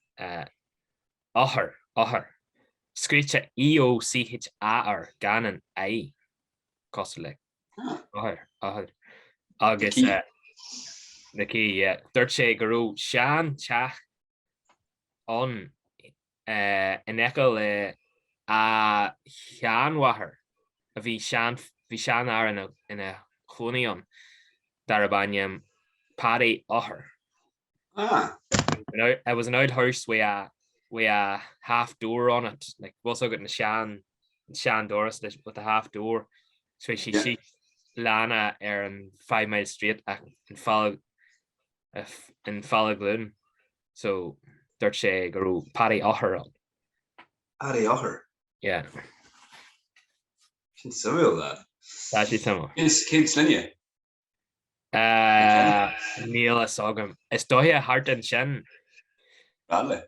Eochair, Eochair. Scríte E-O-C-H-A-R, gan an I, cosúil le Eochair, Eochair. Agus McKee, yeah. Dúirt sé go raibh sean-teach ann in aice le a sheanmháthair a bhí sean, bhí seanfhear ina chónaí ann darb ainm Paddy Eochair. Ah. It was an old house with a, with a half door on it, like bhfuil fhios agat na sean, sean doras with a half door. So bhí sé síos lána ar an Fivemile Street ach in Falla, in Falla Glún. So dúirt sé go raibh Paddy Eochair ann. Paddy Eochair? Yeah. Sin suimiúil, lad. Tá sé suimiúil. Cén sloinne? Níl a fhios agam. Is dóiche thart ansin. Bradley.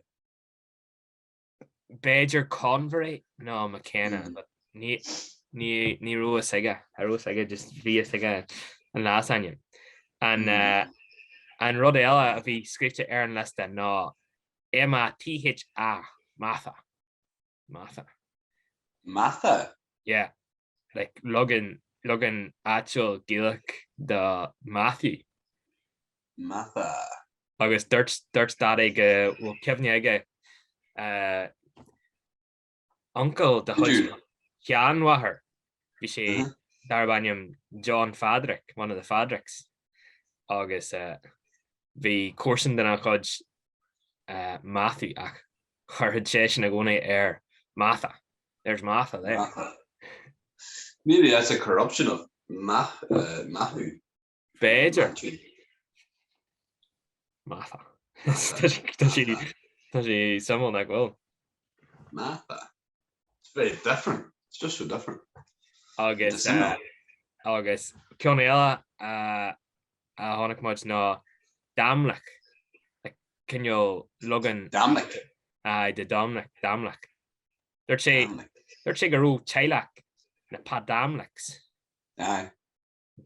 B'fhéidir Convery nó McKenna, but ní ní ní raibh fhios aige, a raibh fhios aige, just bhí fhios aige an leasainm. An an rud eile a bhí scríte ar an liosta ná M-A-T-H-A, Matha. Matha. Matha? Yeah. Like leagan leagan áitiúil Gaelach de Matthew. Matha. Agus dúirt dúirt Daidí go bhfuil cuimhne aige uh, uncail de chuid sheanmháthair bhí sé uh -huh. darb ainm John Phadraig, one of the Phadraigs. Agus uh, bhí comharsan dena chuid uh, Matthew ach chuirfeadh seisean i gcónaí ar Matha. There's Matha there. Matha. Maybe that's a corruption of Math, uh, Matthew. B'fhéidir. Matha. Tá sé suimiúil nach bhfuil. Matha. It's very different. It's just so different. Agus uh, agus ceann eile uh, a chonaic muid ná Damlach, like cineál leagan Damlach. Aye, de Dominic, Damlach. Dúirt sé, dúirt sé go raibh teaghlach na Padamlachs. Aye.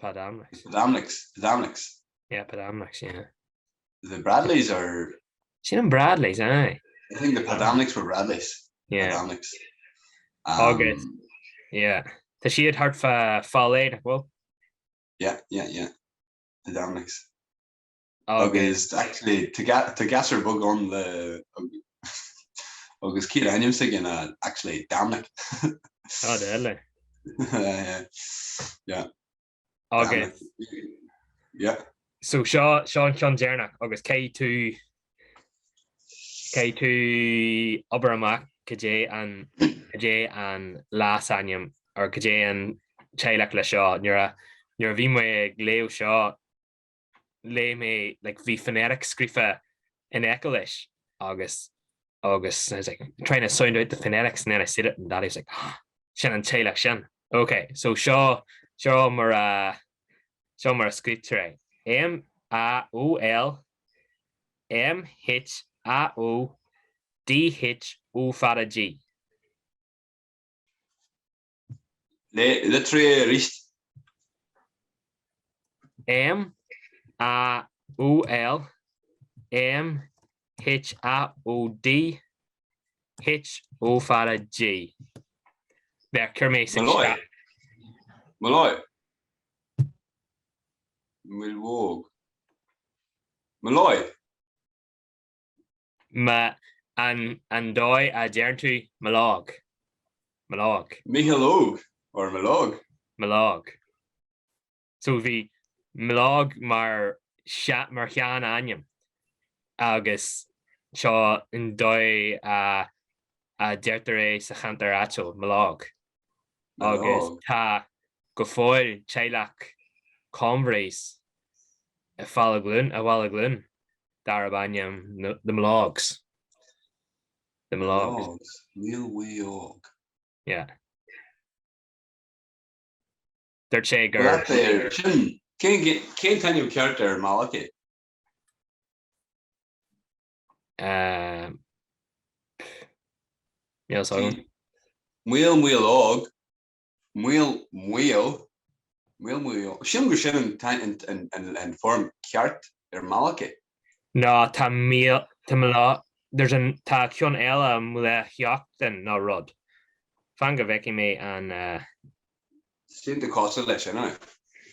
Padamlachs. Padamlachs, Padamlachs. Yeah, Padamlachs, yeah. The Bradleys are... Sin an Bradleys, aye. I think the Padamlachs were Bradleys. Yeah. Padamlachs. Agus, yeah. Tá siad thart fá Fál Léith, nach bhfuil? Yeah, yeah, yeah. The Dominics. Agus actually tá gasúr beag ann le agus céad ainm s'aige ná actually Dominic. Oh, deadly. Yeah. Yeah. Agus Yeah. So seo seo an ceann deireanach agus caithfidh tú caithfidh tú obair amach cad é an cad é an leasainm or cad é an teaghlach le seo. Nuair a nuair a bhí mé ag léamh seo léigh mé like bhí phonetics scríofa in aice leis agus agus I was like trying to sound out the phonetics and then I said it and Daddy was like ah, sin an teaghlach sin. Ok, so seo seo mar a seo mar a scríobhtar é. M A O L M H A O D H O fada G. Litrigh é arís. M A O L M H A O D. H O fada G. There, chuir mé sa Molloy. Molloy. Maolmhaodhóg. Molloy. Ma, an, an dóigh a deireann tú Mológ. Mológ. Mícheál Óg or Mológ? Mológ. So bhí Mológ mar, mar shean-ainm agus seo an dóigh a, a deirtear é sa cheantar áitiúil, Mológ. Agus tá go fóill teaghlach Converys i Bhaile Glúin, i Bhaile Glúin darb ainm The Mológs. The Mológs. Mológs. Maolmhaodhóg. Yeah. Dúirt sé gur. Well, sin, cén, cén t-ainm ceart ar Malachy? Níl a fhios agam. Maol Maológ, Maol Maol, Maol Maol, sílim gur sin an foirm ceart ar Malachy. Ná tá Maol, tá Maol, there's an, tá ceann eile Maolsheachtain nó rud. Fan go bhfeicfidh mé an. Sin de cosúil leis sin,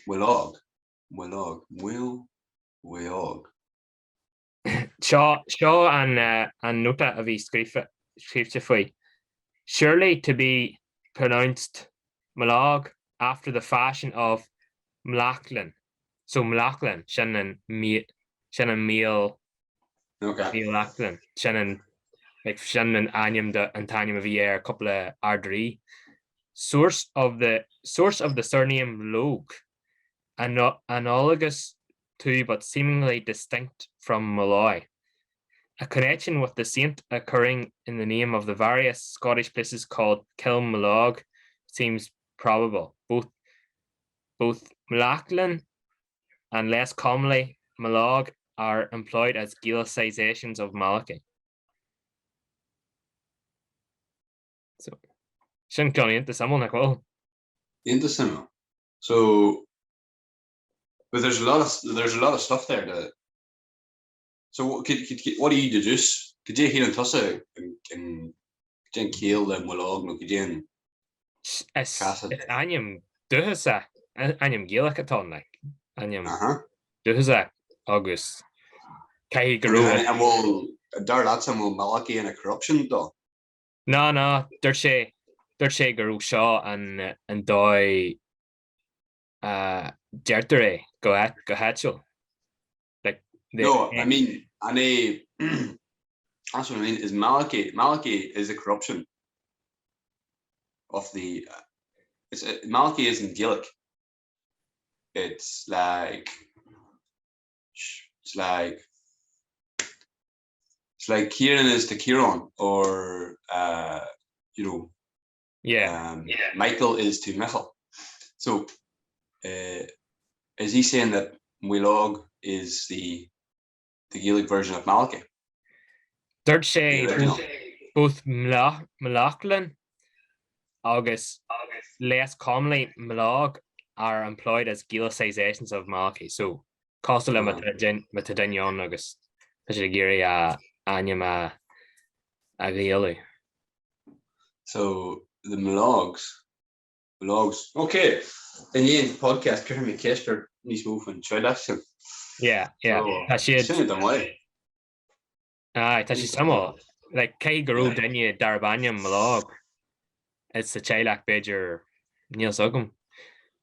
Maológ, Maológ, Maol Mhaodhóg. Seo, seo an, an nóta a bhí scríofa, scríobhte faoi. Surely to be pronounced Mológ after the fashion of Mlachlainn. So Mlachlainn, sin an, sin an Míol, Okay. Míol Sin an, like, sin an ainm de, an t-ainm a bhí ar cúpla Ard-Rí. Source of the, source of the surname Logue. Analogous to but seemingly distinct from Molloy. A connection with the saint occurring in the name of the various Scottish places called Kilmalog seems probable. Both both Mlachlainn and less commonly Mológ are employed as Gaelicizations of Malachy. So, sin ceann iontach suimiúil nach bhfuil? Iontach suimiúil. So, but there's a lot of there's a lot of stuff there to So could, could, what do you deduce? Cad é a shíleann tusa an cad é an ciall le Maológ nó cad é an Is ainm dúchasach, ainm Gaelach atá ann, like, ainm dúchasach agus caithfidh go raibh. An bhfuil, dar leatsa, an bhfuil Malachy ina corruption dó? Ná, ná, dúirt sé, dúirt sé go raibh seo an an dóigh a deirtear é go go háitiúil. Like, the, No, I mean, an é, that's what I mean, is Malachy, Malachy is a corruption of the, it's, Malachy isn't Gaelic. It's like, it's like, it's like Kieran is to Ciarán or, uh, you know, Yeah. Um, yeah. Michael is to Michael. So, uh, is he saying that Maológ is the the Gaelic version of Malachy? Dúirt sé both Mlachlainn agus less commonly Mológ are employed as Gaelicizations of Malachy. So cosúil le má tá duine ann agus tá siad ag iarraidh a ainm a Ghaelú. So the Mológs, Mológs, ok! I ndiaidh an podcast cuirfidh mé ceist ort níos mó faoin teaghlach sin. Yeah, yeah. Tá siad. Sin don mhaith. Aye, tá sé suimiúil. Like, caithfidh go raibh duine darb ainm Mológ sa teaghlach b'fhéidir, níl 's agam,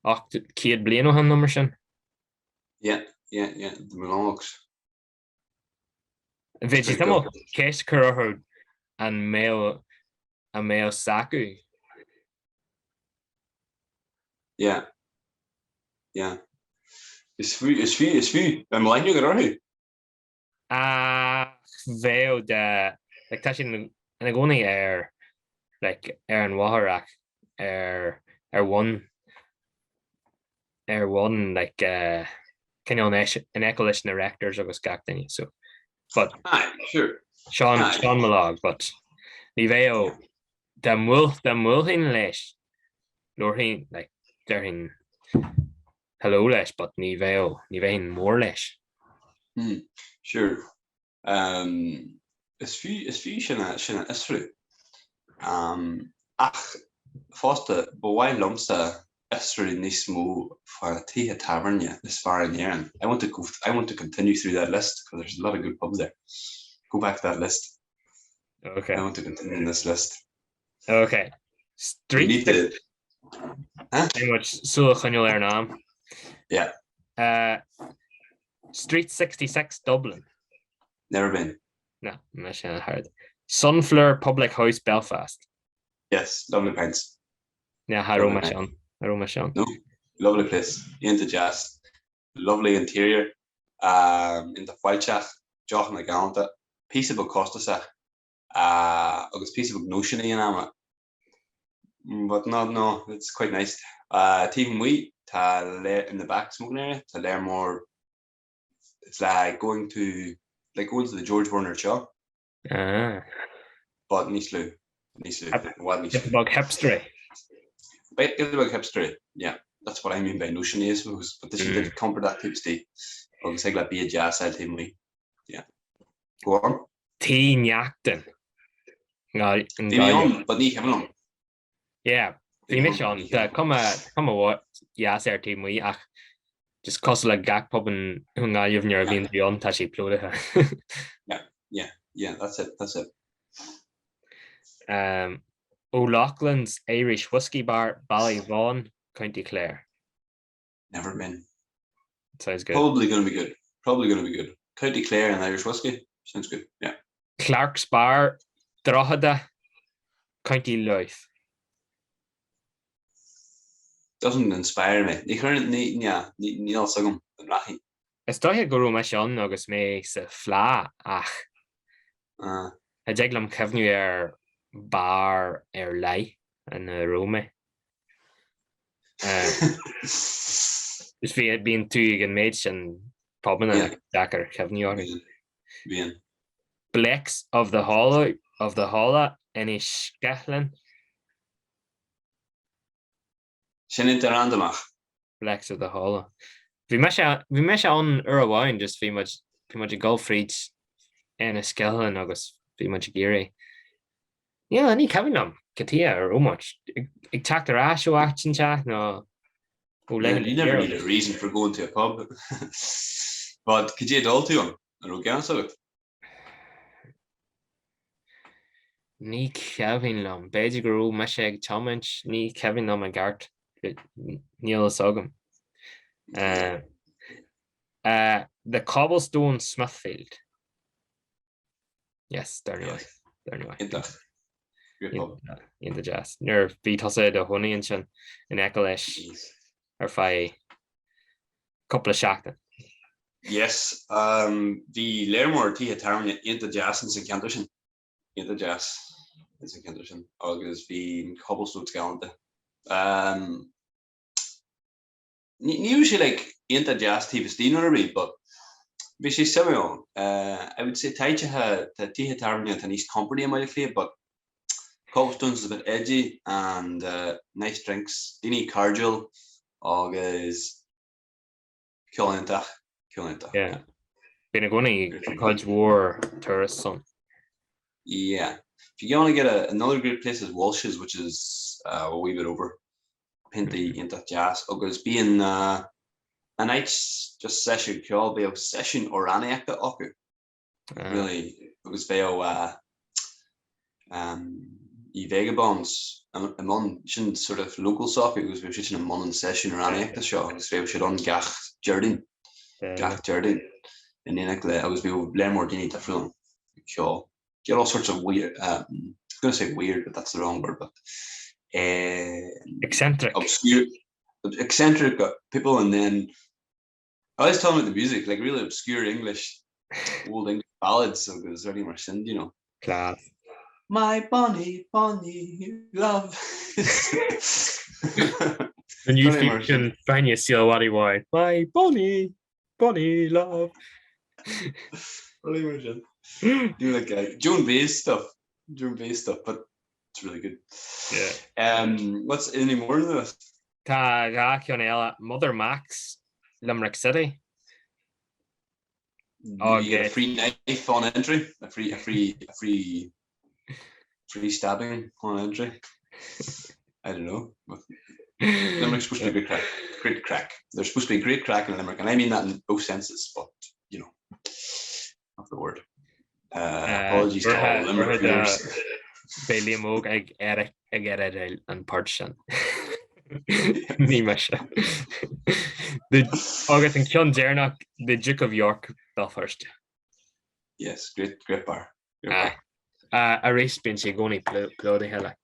800 bliain ó shin nó mar sin. Yeah, yeah, yeah, the Mológs. Bheadh sé suimiúil ceist a chur orthu an mbeadh an mbeadh s'acu. Yeah. Yeah. Is fiú, is fiú, is fiú. An mbeadh aithne agat orthu? Ach bheadh de, like tá siad ina gcónaí ar, like ar an bhóthar ach ar, ar bhun ar bhonn like cineál in aice leis na Rectors agus gach duine so but Aye, sure. Seán Aye. Seán Mológ but ní bheadh dá mbuail dá mbuailfinn leis labharfainn like déarfainn hello leis but ní bheadh ní bheinn mór leis. Hmm, sure. Um, is fiú is fiú sin a sin a fhiosrú. Ach fosta, ba mhaith liomsa fiosrú níos mó fá na tithe tábhairne is fearr in Éirinn. I want to go, I want to continue through that list because there's a lot of good pubs there. Go back to that list. Okay. I want to continue this list. Okay. Street We need to... Huh? Muid súil a choinneáil ar an am. Yeah. Street 66 Dublin. Never been. No, mise a heard. Sunflower Public House Belfast. Yes, lovely pints. Yeah, cha raibh mise ann. Cha raibh mise ann. No, lovely place. Iontach deas. Lovely interior. Um, iontach fáilteach, deochanna galánta, píosa beag costasach, uh, agus píosa beag nóiseanna in ama. But no, no, it's quite nice. Uh, taobh amuigh, tá le in the back smoking area, tá léar mór it's like going to like going to the George Bernard Shaw. Ah. But níos lú, níos lú, i bhfad níos lú. Beag hipstery. Bit beag hipstery, yeah. That's what I mean by nóiseanna, I suppose. But this is the compordach taobh istigh agus thig leat bia deas a fháil taobh amuigh. Yeah. Go on. Tigh Neachtain. Bhí mé ann, but ní cuimhin liom. Yeah, bhí mise ann. Tá cuma cuma mhaith dheas air taobh amuigh ach just cosúil le gach pub i nGaillimh nuair a bhíonn tú ann tá sé plódaithe. Yeah, yeah, yeah, that's it, that's it. Um, O'Loughlin's Irish Whiskey Bar, Ballyvaughan, County Clare. Never been. Sounds good. Probably gonna be good. Probably gonna be good. County Clare and Irish whiskey. Sounds good. Yeah. Clark's Bar, Drogheda, County Louth. Doesn't inspire me. Ní chuireann, ní, yeah, ní, níl fhios agam an rachainn. Is dóiche go raibh mise ann agus mé sa Fleadh ach cha dtig liom cuimhniú ar beár ar leith ina raibh mé. Is bhí, bíonn tú ag an méid sin pubanna deacair cuimhniú orthu. Bíonn. Blake's of the Hollow, of the Holla, Enniskillen. Sin iontach randamach. Blake's of the Hollow. Bhí mise, bhí mise ann uair amháin, just bhí muid, bhí muid ag dul fríd Enniskillen agus bhí muid ag iarraidh Yeah, ní cuimhin liom cad chuige a raibh muid ag teacht ar ais ó áit inteacht nó ó laethanta You never need a reason for going to a pub. But cad é a d'ól tú ann? An raibh ceann agat? Ní cuimhin liom. B'fhéidir go raibh mise ag tiomáint, ní cuimhin liom i gceart. Níl fhios agam. The Cobblestone Smithfield. Yes, dar ndóigh. Dar ndóigh. Iontach. Great pub. Iontach deas. Nuair a bhí tusa i do chónaí ansin in aice leis ar feadh cúpla seachtain. Yes, um, bhí léar mór tithe tábhairne iontach deas ins an ceantar sin. Iontach deas ins an ceantar sin. Agus bhí an Cobblestones galánta. Um, Ní raibh sé like iontach deas taobh istigh nó ar bith but bhí sé suimiúil. I would say tá tithe tá tithe tábhairne atá níos compordaí i mBaile Átha Cliath but Cobblestones is a bit edgy and nice drinks, daoine cairdiúil agus ceol iontach, ceol iontach. Yeah. Bíonn i gcónaí cuid mhór tourists ann. Yeah. If you want to get a, another great place is Walsh's which is a wee bit over. Piontaí iontach deas agus bíonn an áit just seisiún ceoil, bheadh seisiún amhránaíochta acu really agus bheadh The Vagabonds i mbun, sin sort of local s'acu agus bheadh siad sin i mbun an seisiún amhránaíochta seo agus bheadh siad ann gach Déardaoin, gach Déardaoin in éineacht le agus bheadh léar mór daoine difriúil ag ceol. Get all sorts of weird, um, I'm going to say weird, but that's the wrong word, but uh, eccentric, obscure, eccentric uh, people, and then I was telling about the music, like really obscure English, old English ballads, agus rudaí mar sin, you know. Class. My bonny, bonny love. The new fiction Fania Silwadi My bonny, Bonny love. Rudaí mar sin. Do like uh, Joan Baez stuff. Joan Baez stuff, but it's really good. Yeah. Um, what's any more than this? Tá dá cheann eile Mother Mac's Limerick City. Oh, you get a free knife on entry, a free, a free, a free. Free stabbing on entry. I don't know. Limerick's supposed to be great craic. Great craic. There's supposed to be great craic in Limerick, and I mean that in both senses, but you know, not the word. Uh, apologies to all Limerick viewers. Beidh Liam Óg ag ag iarraidh an port sin. Ní mise. Agus an ceann deireanach, The Duke of York, Béal Feirste. Yes, great, great bar. Arís bíonn sé i gcónaí plódaithe le.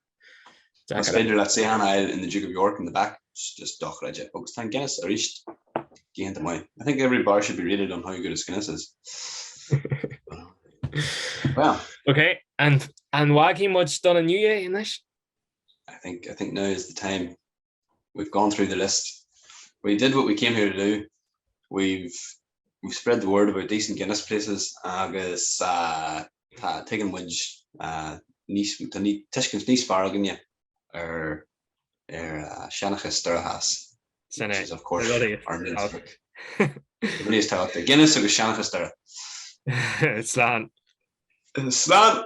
Más féidir leat suíochán a fháil in the Duke of York in the back, just dochreidte. Agus tá an Guinness arís iontach maith. I think every bar should be rated on how good its Guinness is. Well. Ok, an an bhfágfaidh muid don inniu é anois? I think I think now is the time. We've gone through the list. We did what we came here to do. We've we've spread the word about decent Guinness places agus uh, tá tuigeann muid uh, níos tá ní tuiscint níos fearr againne ar ar uh, seanchas Doire Theas. Sin é. Of course, our main sprioc. Rudaí is tábhachtaí. Guinness agus seanchas Doire. Slán. Slán!